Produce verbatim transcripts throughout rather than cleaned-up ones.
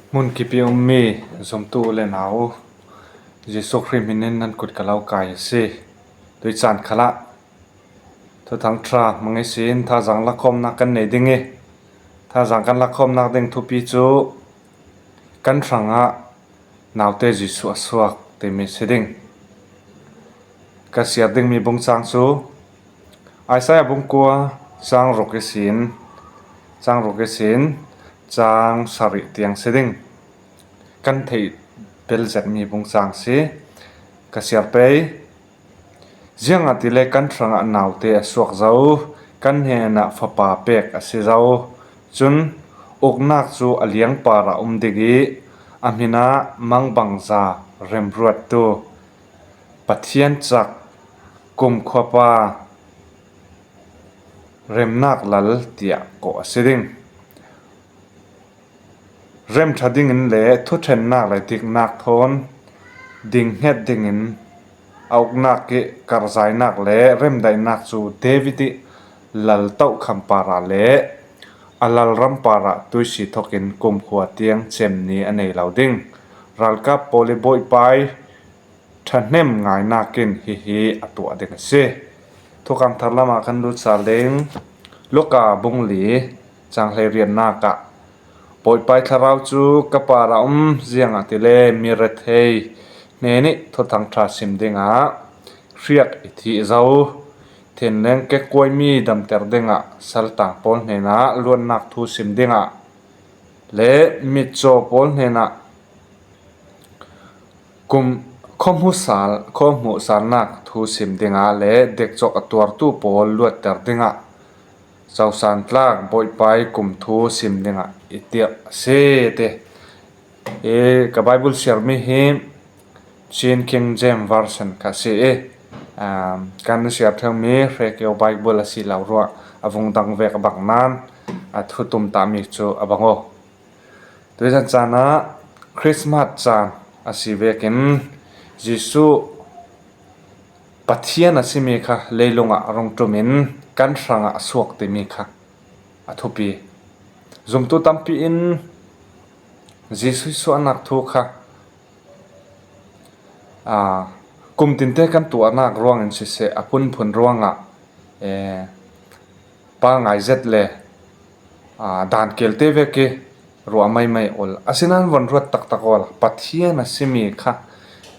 Hmun kipi um mi zumtu u le nau, Jesuh Khrih hminin nan kut ka lo kai a si. Tui caan khalah Thuthang ṭha hmang ihsin thazaang lakhawmnak kan nei ding ih, thazaang kan lakhawmnak ding thupi cu kan hrangah naute Jesuh a suak timi si ding. Ka siar dingmi bungcang cu Isaiah bungkua cang ruk ihsin, cang ruk ihsin cang sarih tiang si ding. Kan theih bel zetmi bungcang si. Ka siar pei. Ziangahtile kan hrangah naute a suak zo, kan hnenah fapa pek a si zo. Cun uknak cu a liang parah um ding ih a hminah mangbangza remruattu Pathian cak kumkhuapa remnak lal tiah kawh a si ding. Remṭha dingin le thuṭhennak le diknak thawn dinghnget dingin a uknak ih karhzainak le remdaihnak cu David ih lal tohkham parah le a lalram parah tuihsi thokin kumkhua tiang cem ni a nei lo ding. Ralkap pawl ih Bawipa ih ṭhahnem ngainak in hihi a tuah ding a si. Thukam thar lamah kan lut sal ding. Luka bung li cang hleiriatnak ah Bawipa ih Thlarau cu ka parah um, ziangahtile mi rethei hnenih Thuthang ṭha sim dingah hriak i thih zo, thinleng kekkuaimi damter dingah saltang pawl hnenah luatnak thu sim dingah le mitcaw pawl hnenah kum khuahmuhsal, khuahmuhsalnak thu sim dingah le dekcawk a tuartu pawl luatter dingah cosan tlak Bawipa ih kum thu sim dingah i tiah a si, ti. Hi ka Bible siarmi hi Chin King James Version kha si ih, um, kan siar ṭheumi Hrekeu Bible a si lo ruah a vung dang vek a bang nain a thutum tahmi cu a bang aw. Tuizan caan ah Christmas caan a si vekin Jesuh Pathian a simi kha leilung ah a rung ṭum in kan hrangah a suak timi kha a thupi. Zumtu tampi in Jesuh suahnak thu kha, aa, kum tinte kan tuahnak ruangin siseh, a phunphun ruangah, ee, pa ngai zet le, aa, dan kelte vek ih ruah maimai ul. Asinain von ruat taktak awla Pathian a simi kha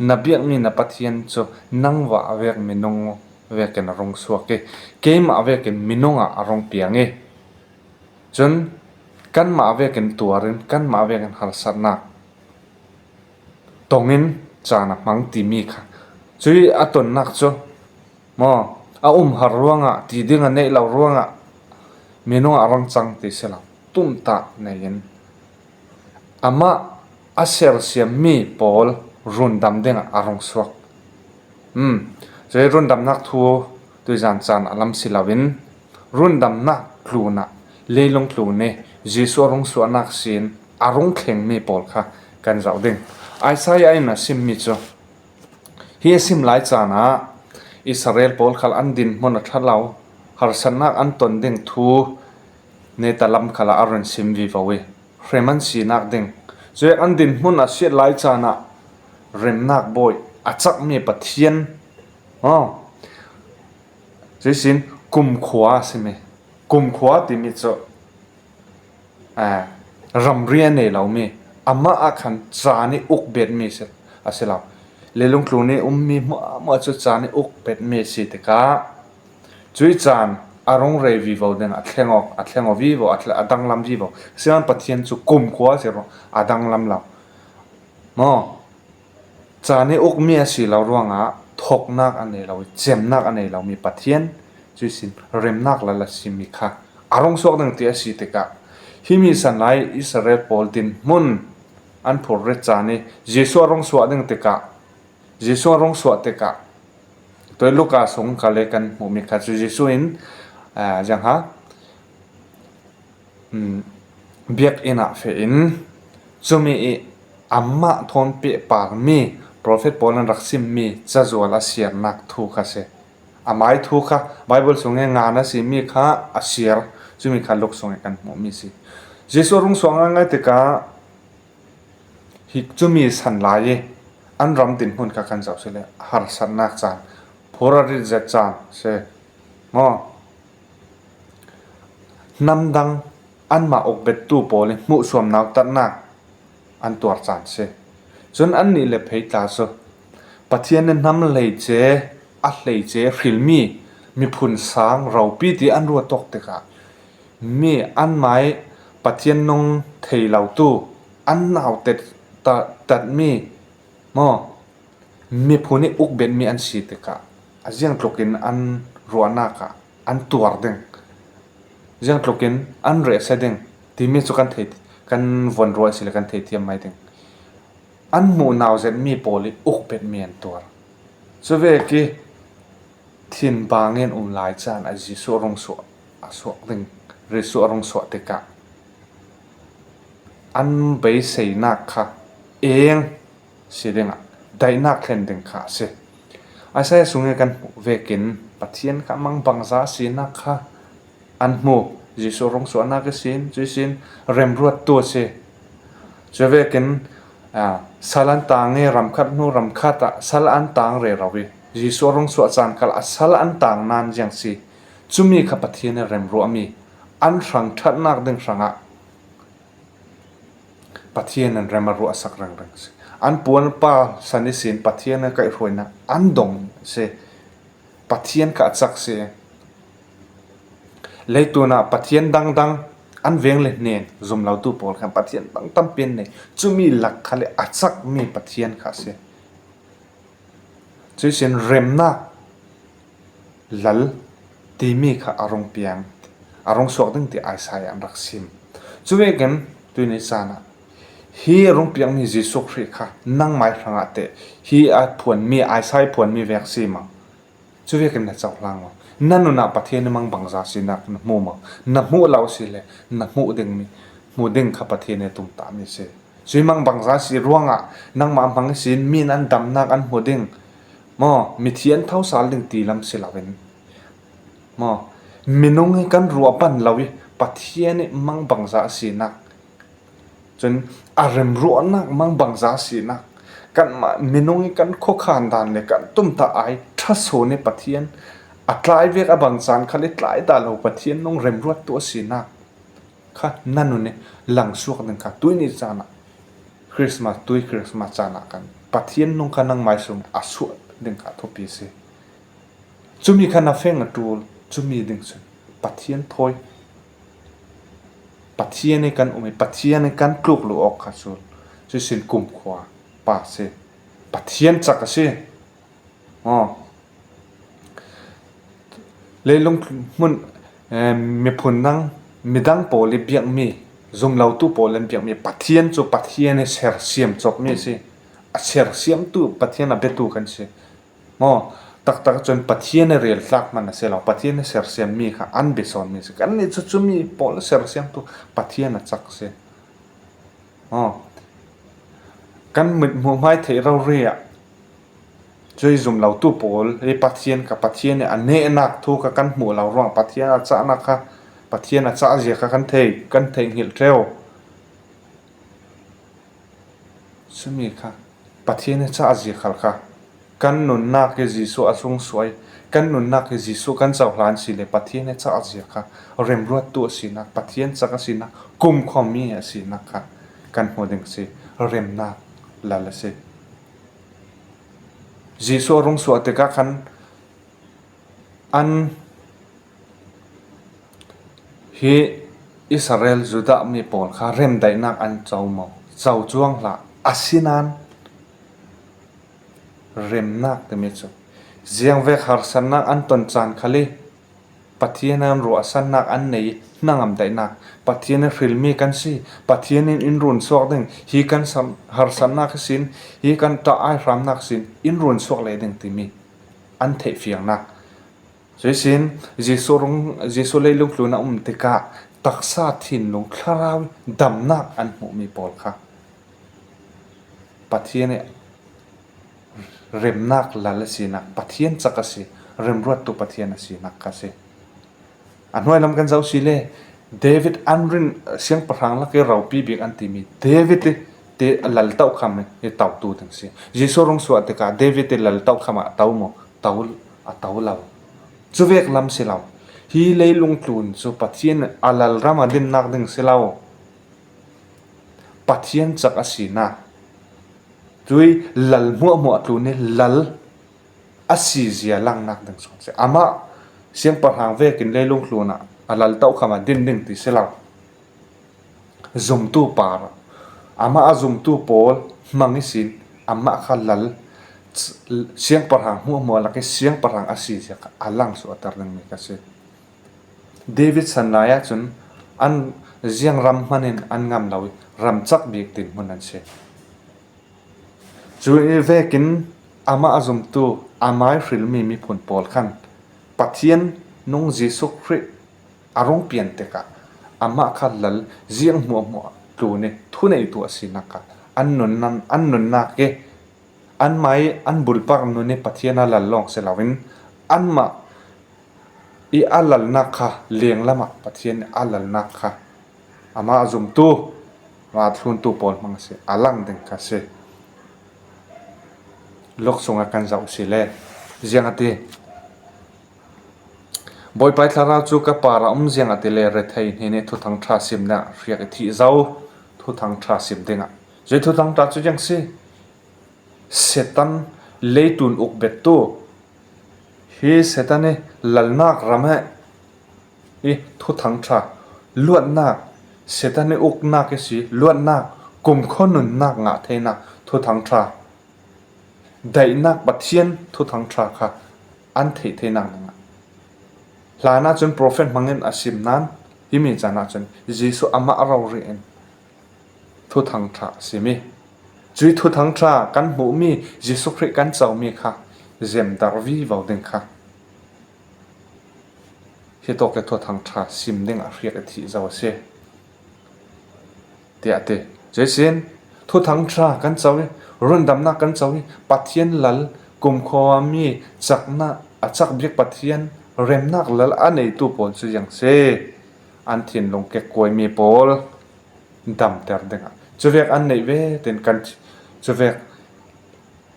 na biakmi na Pathian cu nangmah vek minung vekin a rung suak ih keimah vekin minung ah a rung piang ih, cun kanmah vekin tuar in kanmah vekin harsatnak tongin caan a hmang timi kha, cuih a tonnak cu maw, a umhar ruangah, ti ding a neih lo ruangah minung ah a rung cang ti si lo, tumtah nei in amah a sersiammi pawl rundam dingah a rung suak. Um, cuih rundamnak thu tuizan caan a lam si loin rundamnak tlunah leilung tlun ih Jesuh a rung suahnak sin a rung thlengmi pawl kha kan zoh ding. Isaiah in a simmi cu hi a sim lai caan ah Israel pawl khal an dinhmun a ṭha lo, harsatnak an ton ding thu neta lam khalah a run sim vivo ih hrem an sinak ding. Cuih an dinhmun a siat lai caan ah remnak bawi a cakmi Pathian, aw, cuihsin kumkhua a simi, kumkhua timi cu, aa, ramri a nei lomi, amah ah khan caan ih uk betmi si, a si lo. Leilung tlun ih ummi hmuahhmuah cu caan ih uk betmi a si tikah cuih caan a rung rei vivo ding a thleng aw, a thleng aw vivo, a, a danglam vivo. Sinan Pathian cu kumkhua a si ruang a danglam lo. Maw? Caan ih ukmi a si lo ruangah thawknak a nei lo ih cemnak a nei lomi Pathian, cuihsin remnak lal a simi kha a rung suak ding ti a si tikah himi san lai Israel pawl dinhmun an phurrit caan ih Jesuh a rung suah ding tikah, Jesuh a rung suah tikah, tuih Luka sung kha le kan hmuhmi kha cu Jesuh in, aa, ziangha, um, biakinn ah feh in cumi ih amah thawn pehparmi profet pawl an rak simmi cazual a siarnak thu kha si. Amah ih thu kha Bible sung ih ngan a simi kha a siar, cumi kha Luka sung ih kan hmuhmi si. Jesuh a rung suak ngaingai tikah Hi cumi san lai i an ram dinhmun kha kan zoh si le harsatnak caan, phurarit zet caan si maw? Hnamdang anmah ukbettu pawl i hmuhsuam nautatnak an tuar caan si. Cun annih le phei tla cu Pathian i hnam hleice a hleice hrilmi miphun sang ropi ti an ruat awk tikah mi anmah i Pathian nung thei lotu an naute ta- tatmi maw miphun i ukbetmi an si tikah a ziangtlukin an ruahnak ah an tuar ding, ziangtlukin an rehsia ding timi cu kan thei, kan von ruah si le kan thei thiam mai ding. An hmuh nau zetmi pawl i ukbetmi an tuar. Cuvek i thinbang in um lai caan a Jesuh rung suah a suak ding, Jesuh a rung suah tikah an beiseinak kha eng si dingah daihnak thlen ding kha a si. Isaiah sungih kan hmuh vekin Pathian kha mangbangza sinak kha an hmu. Jesuh rung suahnak ihsin, cuihsin remruattu a si. Cuvekin, aa, sal an tang i ramkhat hnu ramkhat ah sal an tang rero i Jesuh rung suah caan kal a sal an tang nan ziang si. Cumi kha Pathian i remruahmi an hrang ṭhatnak ding hrangah Pathian in rem a ruahsak ringring si. An puan pa san ihsin Pathian a kaihhruainak an dong si. Pathian kha a cak si. Leitunah Pathian dangdang an veng le hnen zum lotu pawl khan Pathian dang tampi an nei. Cumi lak kha le a cakmi Pathian kha a si. Cuihsin remnak lal timi kha a rung piang, a rung suak ding ti Isaiah an rak sim. Cuvekin tuini caan ah hi a rung piakmi Jesuh Khrih kha nangmai hrangah teh hi a phuanmi, Isaiah phuanmi vek si maw? Cuvekin na cohlang maw? Na nunah Pathian i mangbangza sinak na hmu maw? Na hmuh lo si le na hmuh dingmi, hmuh ding kha Pathian i tumtahmi si. Cui mangbangza si ruangah nangmah hmang ihsin mi nan damnak an hmu ding maw? Mithi an thosal ding ti lam si loin maw? Minung i kan ruah pan lo i Pathian i mangbangza sinak, cun a remruahnak mangbangza sinak, kanmah minung i kan khuakhan dan le kan tumtah ai ṭha sawn i Pathian a tlai vek a bang caan khal i tlai dah lo Pathian nung remruattu a sinak kha na nun i langsuak ding kha tuini caan ah Christmas, tui Christmas caan ah kan Pathian nung kha nangmai sung a suah ding kha thupi si. Cumi kha na feng a ṭul, cumi ding cun Pathian thawi, Pathian i kan um i Pathian i kan tluk luh awk kha cun cuihsin kumkhua pa si. Pathian cak a si. Aw. Leilung hmun, eh, miphun dang, midang pawl i biakmi, zum lotu pawl in biakmi Pathian cu Pathian i sersiam cawkmi a si. A sersiamtu Pathian a biatu kan si. Maw, taktak cun Pathian i reltlak hman a si lo, Pathian i sersiammi kha an bia sawnmi a si. Kannih cu cumi pawl a sersiamtu Pathian a cak a si. Aw. Kan mit hmuh hmai theih rori ah cui zum lotu pawl i Pathian kha, Pathian i a nehnak thu kha kan hmuh lo ruang Pathian a cahnak kha, Pathian a cahzia kha kan thei, kan theih hngilh ṭheu. Cumi kha Pathian i cahzia khal kha kan nunnak i Jesuh a sungsuai, kan nunnak i Jesuh kan cohlan si le Pathian i cahzia kha remruattu a sinak, Pathian cak a sinak, kumkhuami a sinak kha kan hmu ding si, remnak lal a si. Jesuh a rung suah tikah khan an hi Israel Judah mi pawl kha remdaihnak an co maw? Co cuang hlah. Asinain remnak timi cu ziangvek harsatnak an ton caan khal i Pathian an ruahsannak an nei i hnangam daihnak Pathian i hrilmi kan si. Pathian in in run suak ding hi kan sam-, harsatnak ihsin, hi kan ṭah ai hramnak sin in run suak leh ding timi an theihfiangnak. Cuihsin Jesuh rung, Jesuh leilung tlun a um tikah taksa thinlung thlarau damnak an hmuhmi pawl kha Pathian i remnak lal a sinak, Pathian cak a si, remruattu Pathian a sinak kha si. A hnuai lam kan zoh si le David an rin siangpahrang lak i ropi bik an timi David i te lal tokham i totu ding si. Jesu rung suah tikah David te lal tokham ah to maw? To, a to lo. Cuvek lam si lo. Hi leilung tlun cu Pathian a lal ram a dinnak ding si lo. Pathian cak a sinak. Cui lal hmuahhmuah tlun i lal a sizia langnak ding sung si. Amah siangpahrang vekin leilung tlunah a lal tokham a din ding ti si lo. Zumtu par, amah a zumtu pawl hmang ihsin amah kha lal, siangpahrang hmuahhmuah lak i siangpahrang a sizia kha a lang suahter dingmi kha si. David san lai ahcun an ziang ram hmanin an ngam lo i ramcak bik dinhmun an si. Cu i vekin amah a zumtu, amah i hrilmi miphun pawl khan Pathian nung Jesuh Khrih a rung pian tikah amah kha lal ziang hmuahhmuah tlun i thuneitu a sinak kha an nunnak, an nunnak i anmah i an bulpak nun i Pathian a lal lawng si loin anmah i a lalnak kha lenglam ah Pathian i a lalnak kha amah a zumtu, amah a thluntu pawl hmang a si, a lang ding kha si. Luk sungah kan zoh si le ziang a ti. Bawipa i thlarau cu ka par a um ziang a ti le rethei hnih nih Thuthang ṭha sim dingah hriak i thih zo, Thuthang ṭha sim dingah. Cui Thuthang ṭha cu ziang si. Satan leitun uk bettu hi Satan i lalnak ram he i Thuthang ṭha, luatnak, Satan i uknak i si luatnak, kumkhua nunnak ngah theinak Thuthang ṭha, daihnak Pathian Thuthang ṭha kha an theih theinak dingah hlan ahcun profet hmangin a sim nain himi caan ahcun Jesuh amah rori in Thuthang ṭha a simi, cui Thuthang ṭha kan hmuhmi Jesuh Khrih kan comi kha zemter vivo ding kha hitawk i Thuthang ṭha sim dingah hriak i thih zo a si, tiah a ti. Cuihsin Thuthang ṭha kan co i rundamnak kan co i Pathian lal kumkhuami caknak a cak bik Pathian remnak lal a neitu pawl cu ziang si. An thinlung kekkuaimi pawl damter dingah cuvek an neih ve tin kan cuvek,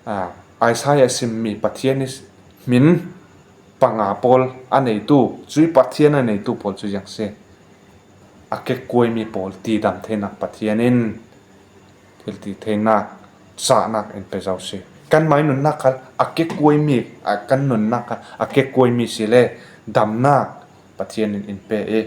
aa, Isaiah simmi Pathian i hmin panga pawl a neitu, cui Pathian a neitu pawl cu ziang si. A kekkuaimi pawl ti dam theinak Pathian in thil ti theinak cahnak in pe zo si. Kanmai nunnak khal a kekkuaimi, a kan nunnak kha a kekkuaimi si le damnak Pathian in in pe i,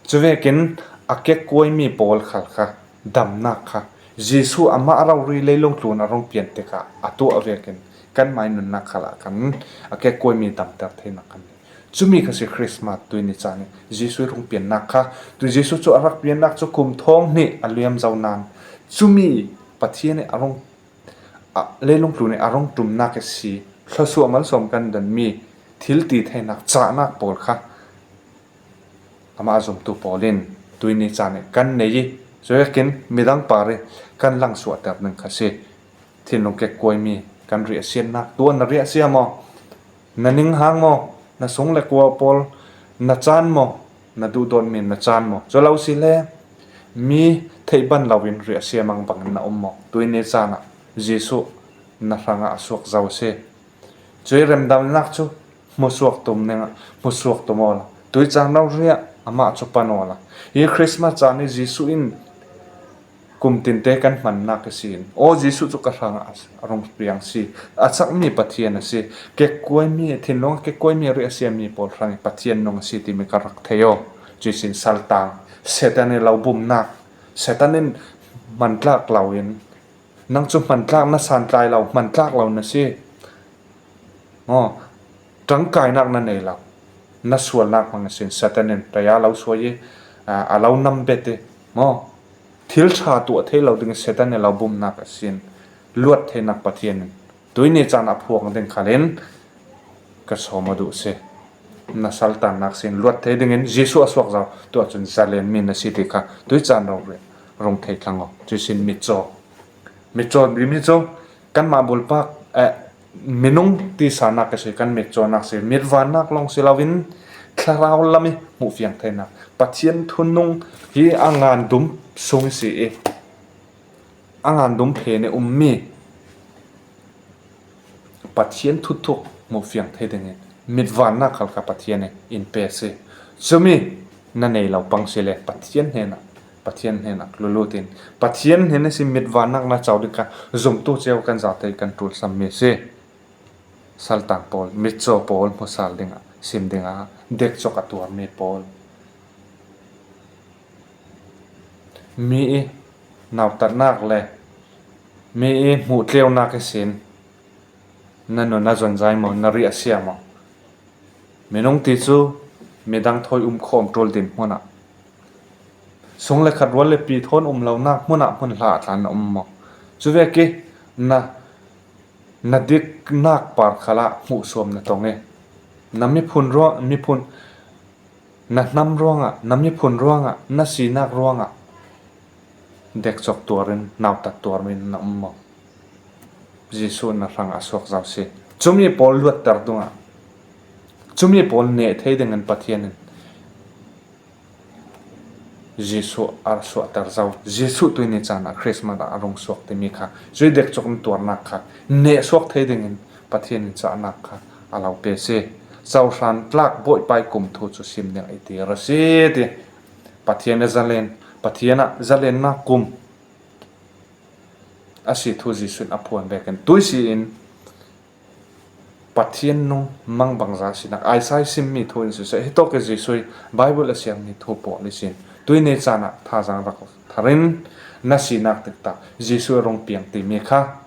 cuvekin a kekkuaimi pawl khal kha damnak kha Jesuh amah a rori leilung tlun a rung pian tikah a tuah vekin kanmai nunnak khal ah kan a kekkuaimi damter theinak kan nei. Cumi kha si Christmas tuini caan i Jesuh i rung piannak kha. Tu Jesuh cu a rak piannak cu kum thawng hnih a liam zo nain cumi Pathian i a rung, a, leilung tlun i a rung ṭumnak i si thluasuah malsawm kan donmi thil ti theinak cahnak pawl kha amah a zumtu pawl in tuini caan i kan nei i, cuvekin midang par i kan langsuahter ding kha si. Thinlung kekkuaimi kan riahsiatnak tuan na riahsia maw? Na ninghang maw? Na sung le kua pawl na caan maw? Na duhdawtmi na caan maw? Cu lo si le mi theih ban loin riahsia mangbangin na um maw? Tuini caan ah Jesuh na hrangah a suak zo a si. Cui remdamnak cu hmusuak tum ningah hmusuak tum awla, tui caan rori ah amah cu pan awla, hi Christmas caan i Jesuh in kum tinte kan hmannak a si in, aw, Jesuh cu ka hrangah a rung piang si, a cakmi Pathian a si, kekkuaimi, thinlung a kekkuaimi riahsiami pawl hrang i Pathian nung a si timi ka rak thei aw. Cuihsin saltang, Satan i lo bumnak, Satan in hmantlak lo in, nang cu hmantlak na santlai lo, hmantlak lo na si. Maw, ṭangkainak na nei lo, na sualnak hmang ihsin Satan in taya lo suai i, aa, a lo nam bet i, maw, thil ṭha tuah thei lo ding i Satan i lo bumnak ihsin luat theinak Pathian in tuini caan a phuang ding khalin ka sawm aw duh si. Na saltannak sin luat thei dingin Jesuh a suak zo, tuah cun zalenmi na si ti kha tui caan rori rung thei thlang aw. Cuihsin mitcaw, mitcaw, mitcaw, kanmah bulpak, eh, minung tisanak a si, kan mitcawnak si, mitvannak lawng si loin thlarau lam i hmuh fiang theinak, Pathian thunung hi a ngan dum sung i si i, a ngan dum phe ne um mi Pathian thuthuk hmuh fiang thei dingin mitvannak khal kha Pathian in pe si. Cumi na nei lo pang si le Pathian hnenah, Pathian hnenah lulutin Pathian hnen a si mitvannak na cau ding kha zumtu ceu kan zate kan tulsam mi si. Saltang pawl, mitcaw pawl hmusal dingah, sim dingah, dekcawk a tuarmi pawl, mi i nautatnak le mi i hmuhtleunak ihsin na nun a zonzai maw, na riahsia maw? Minung ti cu midang thawi um khawm ṭul din hmunah, sung le khat rual le pi thawn um lonak hmunah hmun hla a tlan na um maw? Cuvek i na, na diknak par khalah hmuhsuam na tong i na miphun ruang, miphun na hnam ruangah, na miphun ruangah, na sinak ruangah dekcawk tuarin, nautat tuarmin na um maw? Jesuh na hrangah a suak zo si. Cumi pawl luatter dungah, cumi pawl neh thei dingin Pathian in Jesuh a suahter zo. Jesuh tuini caan ah Christmas ah a rung suak timi kha, cui dekcawk in tuarnak kha neh suak thei dingin Pathian in cahnak kha a lo pe si. Cohlan tlak Bawipa i kum thu cu sim ding i ti ra si ti. Pathian a zalen, Pathian ah zalennak kum a si thu Jesuh in a phuan vekin tuisi in Pathian nung mang bangza sinak Isaiah simmi thu in siseh, hitawk i Jesuh i Bible a siangmi thu pawl ihsin tuini caan ah thazaang rak tharin na sinak tiktak Jesuh a rung piang timi kha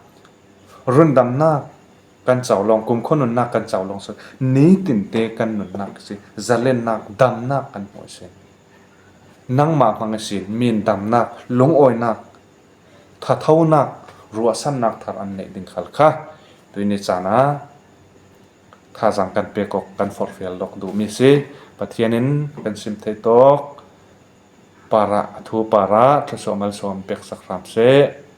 rundamnak kan cau lawng, kumkhua nunnak kan cau lawng si, nitinte kan nunnak si, zalennak, damnak kan hmuh si. Nangmah hmang ihsin min damnak, lungawinak, thathonak, ruahsannak thar an neih ding khal kha tuini caan ah thazaang kan pek awk, kan forhfial awk duhmi si. Pathian in kan sim thei tawk parah, a thu parah thluasuah malsawm peksak hram seh.